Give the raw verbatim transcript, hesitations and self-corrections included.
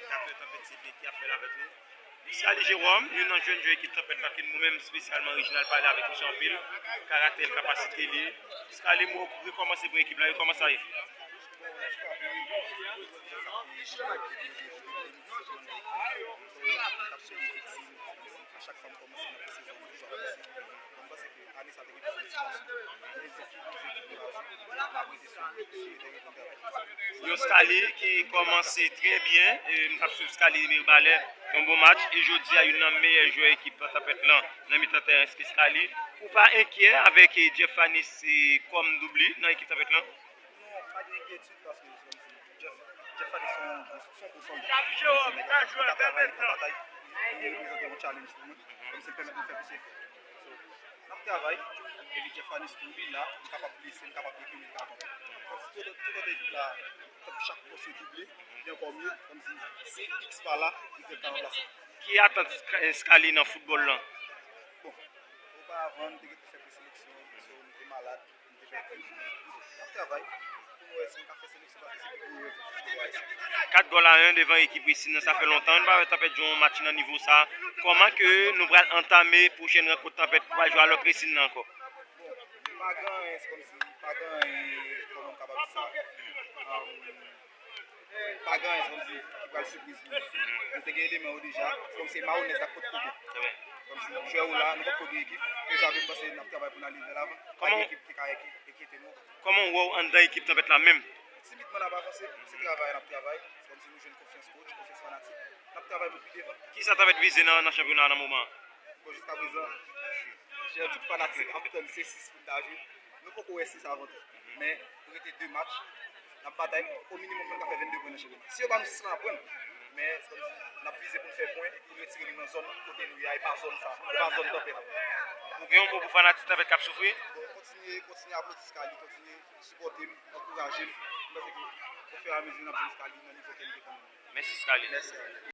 Tanpèt, Tanpèt, se byen ki ap fè l avèk nou. Scaly Jérôme, youn nan jèn jwè ekip Tanpèt la ke nou menm espesyalman Reginald pale avèk misye anpil. Karatè l, kapasite li. Scaly, m rekòmanse pou ekip la, yo kòman sa ye? Yo, Scaly ki kòmanse trè byen, e m t ap swiv Scaly Mirbalè, yon bon match, e jodi a youn nan meyè jwè ekip Tanpèt lan nan mitan tèren se Scaly. Ou pa enkyè avèk, e, Jeff Fanis, e, kòm doub li nan ekip Tanpèt lan? Non, pa gen enkyetid paske se kòmsi Jeff, Jeff Fanis se yon bon, se yon bon sòlda. Se yon nèg ki ka travay, li ka batay, li reprezante yon challenge pou mwen. Kòmsi l pèmèt mwen fè plis efò. So, n ap travay, epi Jeff Fanis tou, li la, li kapab blese, li kapab rekile, li kapab. Kòmsi tout, tout lòt ekip la, tankou chak pòs yo double, li ankò mye, kòmsi si X pa la, li te ka ranplase. Ki atant Sca-, Scaly nan foutbòl lan? Bon, oparavan, m te gentan fè preseleksyon, so, m te malad, m te pèdi. M ap travay pou m wè si m ka fè seleksyon paske se pou mwen. Kat gòl a en devan ekip Resin nan, sa fè lontan nou pa wè Tanpèt jwe yon match nan nivo sa. Kòman ke nou pral antame pwochèn rankont Tanpèt pou al jwe a lòt Resin nan ankò? Bon, pa gen anyen, se kòmsi, pa gen anyen, kòman m kapab di sa? Um, pa gen anyen, se kòmsi, ki pral sipriz pou nou. Nou te gen eleman yo deja, se kòmsi se mayonèz ak potpopo. Kòmsi jwè yo la, nou potko gen ekip, deja m panse n ap travay pou n ale vè lavan. Pa gen ekip ki ka enkyete nou ankò. Kòman w wè w anndan ekip Tanpèt la menm? Timidman n ap avanse, se travay n ap travay. Se kòmsi nou jwenn konfyans coach, konfyans fanatik. N ap travay pou pi devan. Kisa Tanpèt vize nan, nan chanpyona a nan moman an? Bon, jiska prezan, jan tout fanatik ap tann se sis pou n ta jwe. Nou poko wè sis avan tou. Men, nou rete de match. N ap batay, o minimòm pou n ka fè venn de pwen nan chanpyona. Si yo ba nou sis la, n ap pran l. Men, se kòmsi n ap vize pou n fè pwen, pou n retire nou nan zòn kote nou ye a, e pa zòn sa, e pa zòn Tanpèt. Ou gen yon mo pou fanatik Tanpèt k ap soufri? Bon, kontinye, kontinye aplodi Scaly, kontinye sipòte m, ankouraje m. M panse ke, ofiramezi, n ap jwenn Scaly nan nivo ke li te konn. Mèsi, Scaly. Mèsi.